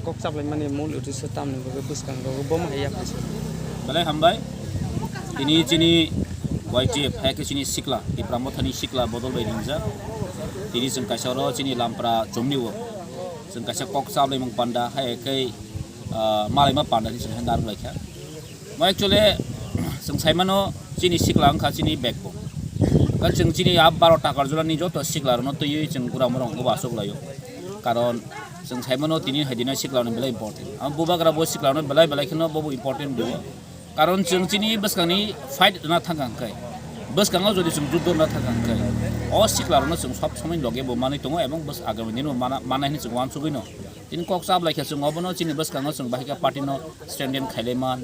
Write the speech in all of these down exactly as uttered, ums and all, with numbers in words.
Kok chaplaimani mul uddesyo tamni bagwi bwskango bo ma yapri se. Belai hambai. Tini chini Y T F, hai khe chini sikla, Tipra Mothani sikla bodol bai ringjak. Tini chwng kaisa oro chini Lampra chomni o. Chwng kaisa kok chaplaimung panda, hai khe, ah, malaima panda ni chwng hai narwk lai kha. Mo actually, chwng sai mano chini sikla wngkha chini backbone. Ka chwng chini a baro takar jora ni joto sikla rokno twiwi chwng gura morong bo aswk laio. Karon chwng sai mano tini hai dino sikla rokno belai important. Amo bubagra bo sikla rokno belai belai kheno bobo important bo. Karon chwng chini bwskangni fight na thangkha hwnkhe, bwskango jodi chwng juddo na thangkha hwnkhe, o sikla rokno chwng sob somoi loge bo manwi tongo ebong bwskango agami dino mana, mana hinwi chwng uansugwi no. Tini kok chablai khe chwng obono chini bwskango chwng bahai khe party no strengthen khailai man.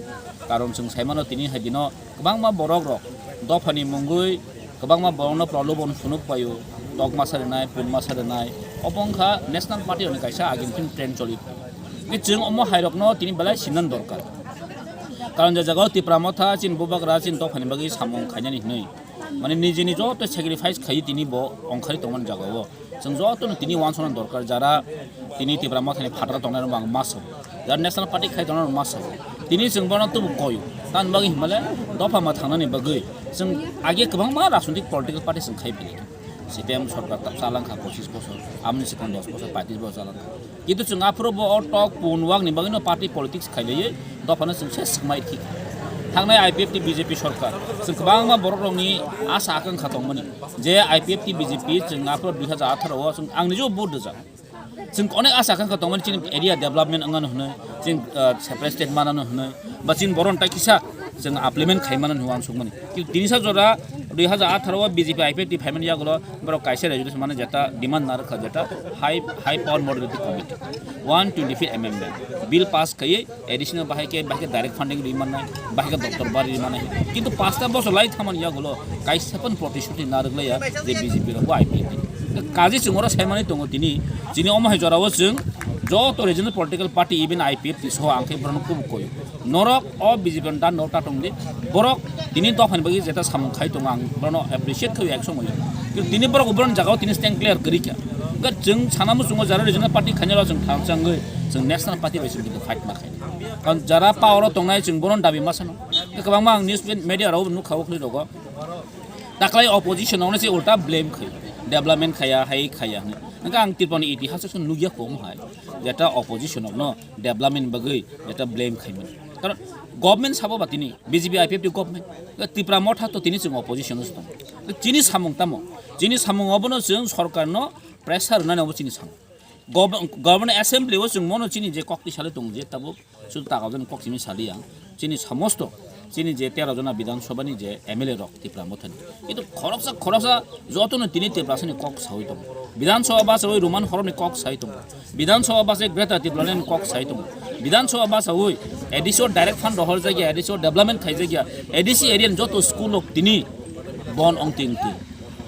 Karon chwng sai mano tini hai dino kwbangma borok rok dophani mungwi kwbangma borokno prolobon phunuk paio, tok masa rwnai, pun masa rwnai. Obo wngkha National Party rokni kaisa agini trend choli. Tei chwng omo hai rokno tini belai sinan dorkar. Karon je jagao Tipra Motha chini bubagra chini dophani bagwi samung khainani hinwi. Mane nijini joto sacrifice khai tini bo ongkhari tongmani jagao. Chwng jotono tini uansukna dorkar, jara tini Tipra Mothani phataro tongnai rok ang ma sao. Jara National Party khai tongnai rok ma sao. Tini chwng bono tubu koyo. Tamni bagwi hinmale dopha ma thangnani bagwi chwng age kwbangma rajnitik political party chwng khai pili. C P M sorkar ta chalangkha pochis bosor, amni sikon dos bosor, paitris bosor chalangkha. Kintu chwng aphuru bo o tok pun wak ni bagwi no party politics khailaiwi dophano chwng se swkmai thik. Thangnai I P F T B J P sorkar chwng kwbangma borok rokni asa akangkha tongmani je I P F T B J P chwng aphuru dui hazar atharo o chwng ang nijebo vote rijak. Chwng onek asa akangkha tongmani chini area development wngmano hwnwi, chini, ah, separate state manano hwnwi, ba chini boron tai kisa chwng implement khai mano hwnwi uansukmani. Kintu tinisa jora dui hazar atharo o B J P I P F T phaimani yagulo borok kaisa resolution mane jeta demand narwkha jeta high, high power moderating committee one twenty fifth amendment bill pass khaiwi additional bahai khe, bahai khe direct funding ri mannai, bahai khe doctor bari ri mannai. Kintu pasta bosor lai thamani yagulo kaisa phano protishuti narwk laiya je B J P rok bo I P F T. Kaji chwng oro saimani tongo tini, chini omo hai jorao chwng joto regional political party even I P F T soho ang khe borokno kubuk koyo. Norok o B J P ni dan no ta tong di. Borok tini dophani bagwi jeta samung khai tongo, ang borokno appreciate khaio ek somoyo. Kintu tini borok borokni jagao tini stand clear kwrwi kha. Hwnkhe chwng sana muchungo jara regional party khainai rok chwng thang changwi chwng national party bai chwng kintu fight ma khainai. Karon jara power o tongnai chwng borokno dabi ma sano. Hwnkhe kwbangma ang news media rok nukha o khwlai rogo. Taklai opposition rokno se ulta blame khaio. Development khaya, hai khaya hwnwi. Hwnkhe ang Tripura ni itihas o nukya kho omo hai. Jeta opposition rokno development bagwi jeta blame khaimani. Karon government sabo ba tini B J P I P F T government. Tipra Motha to tini chwng opposition o se tongo. Chini samung tamo? Chini samung obono chwng sorkar no pressure rwnani obo chini samung. Gov-, government assembly o chwng mono chini je kok tisalai tongo je tabuk sudu taga jani kok simi saliya. Chini samosto chini je tero jona Bidhan Sabha ni je M L A rok Tipra Mothani. Kintu khoroksa khoroksa jotono tini Tiprasani kok sawi tongo. Bidhan Sabha basawi Roman horomni kok sawi tongo. Bidhan Sabha basawi Greater Tipraland kok sawi tongo. Bidhan Sabha basawi A D C o direct fund rohor jagya, A D C o development khai jagya, A D C area ni joto school rok tini bon ong ting ting.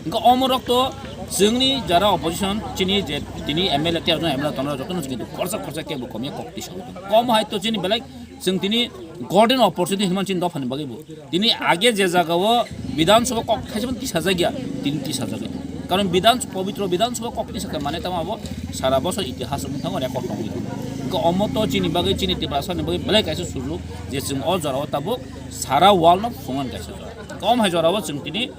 Hwnkhe omo rok to chwngni jara opposition chini je tini M L A tero jona M L A tongo jotono kintu khorsa khorsa kebo komya kok tisawi tongo. Kom hai to chini belai chwng tini golden opportunity hinmani chini dophani bagwi bo. Tini age je jagao Bidhan Sabha kok thaisa tisa jagya, tini tisa jagya. Karon Bidhan, pobitro Bidhan Sabha kok tisa khe mane tamo abo sara bosor itihas wng thango record tongwi. Hwnkhe omo to chini bagwi chini Tiprasani bagwi belai kaisa sujug je chwng o jorao tabuk sara world no phungan kaisa jora. Kom hai jorao chwng tini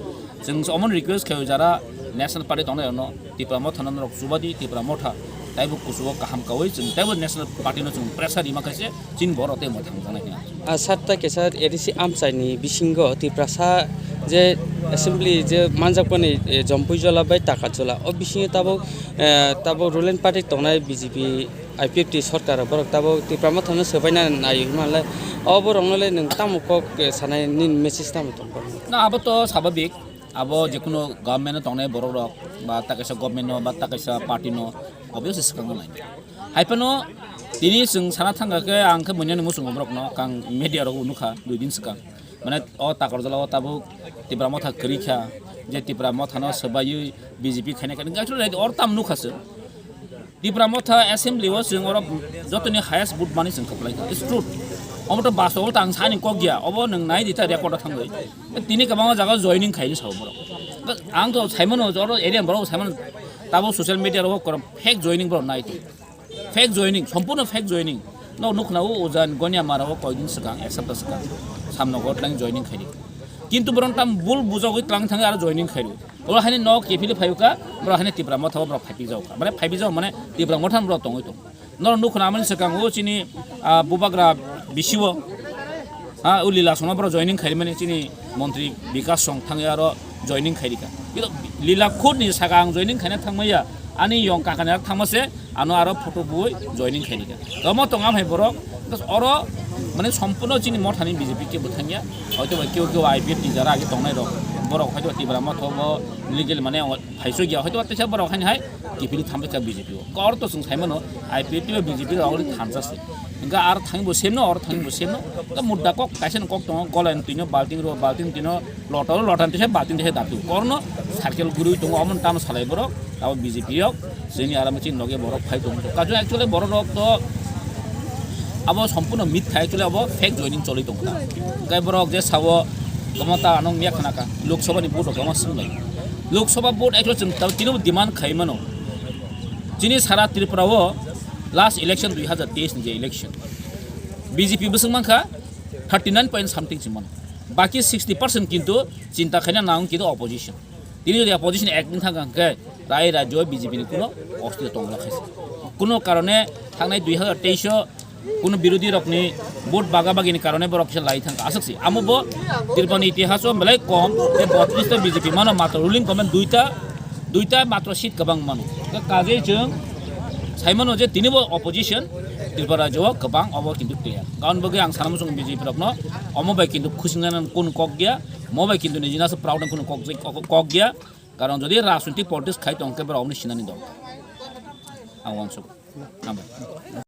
Chwng omono request khaio jara National Party tongnai rokno Tipra Motha no norok chubadi, Tipra Motha taibo kuchugo kaham kaui chwng taibo National Party no chwng pressure rima khaise chini borok tei motha wngjaknai hwnwi. A satta kesa A D C amchaini bisingo Tiprasa je assembly je manjakmani, eh, Jompuijola bai Takajola o bisingo tabuk, eh, tabuk ruling party tongnai B J P I P F T sorkar borok tabuk Tipra Mothano swbaina nai hwnmalai o borokno le nwng tamo kok, eh, sanai nini message tamo tong kok? Na abo to sababik. Abo jekunu government o tongnai borok rok ba ta kaisa government no ba ta kaisa party no obviously swkang nai. Hai phano tini chwng sana thangkha khe ang khe buinani muchungo borok no kang media rok nukha dui din swkang. Mane o Takarjala o tabuk Tipra Motha kwrwi kha je Tipra Motha no swbaiwi B J P khaina khe or tam nukha chwng. Tipra Motha Assembly o chwng oro jotoni highest vote mani chwng kwplai kha. It's true. Omo to baso o tang sani kok ya. Obo nwng nai di ta record o thangwi. Tini kwbangma jaga joining khaini sao borok. Ang to saimano oro area borok saimano tabo social media ro korom fake joining borok nai to. Fake joining, sompurno fake joining. No nukna o ujan gonya mara o koidin swkang, ek sapta swkang. Samno go tlang joining khaidi. Kintu boron tam bul bujagwi tlang thangi aro joining khaidi. Oro hani no kepili phayuka, bro hani Tipra Motha o bro phaipi jauka. Mane phaipi jau mane Tipra Motha bro tongwi tong. No nukna amani swkang o chini, ah, bubagra bisiwo. Ha, o Lila songno bro joining khaidi mane chini montri Bikas song thangwi aro joining khaidi ka. Kintu Lila khud ni saka ang joining khaina thangmaya, ani yong kakani aro thangma se, ano aro photo bui joining khaidi ka. Tomo tong am hai borok, bas oro mane sompurno chini mothani B J P ke bwthangya, hoito ba keu keu I P F ni jara age tongnai rok, borok hoito ba Tipra Motha bo legal mane phaiso gya, hoito ba teisa borok hani hai kipili thambai ka B J P o. Kor to chwng saimano I P F T ba B J P rok ni thansa se. Hingke aro thangbo semno, oro thangbo semno. To mudda kok kaisa no kok tongo, golen tino, balting ro, balting tino, lotoro, lotan tisa, balting tisa datu. Korno circle gurui tongo, omon tamo salai borok, abo B J P yok, sini aro machine noge borok phai tongo. Kajo actually borok rok to abo sompurno mit khai, actually abo fake joining choli tongo ta. Hingke borok je sabo, tamo ta anong miya khana ka, Lok Sabha ni vote rok tamo swng lai. Lok Sabha vote actually chwng ta tino demand khai mano. Chini sara Tripura o last election dui hazar teis ni je election, B J P bwswk mankha thirty nine point something se mano. Baki sixty percent kintu chinta khaina nang kintu opposition. Tini jodi opposition ek din thang khe rai rajyo B J P ni kuno ostito tongla khaisa. Kuno karone thangnai dui hazar teis o kuno birodhi rokni vote baga bagini karone borok kisa lai thang aswk si. Amo bo Tripura ni itihas o belai kom, je botris ta B J P mano matro ruling government duita, duita matro seat kwbang mano. Kajei chwng sai mano je tini bo opposition Tripura rajyo o kwbang obo kintu clear. Karon bagwi ang sana muchung B J P rokno omo bai kintu khusingnani kun kok gya, mo bai kintu nijina se proud kun kok, kok, kok gya. Karon jodi rajnitik politics khai tong khe borok omni sinani dol. Ang wansuk. Hambai.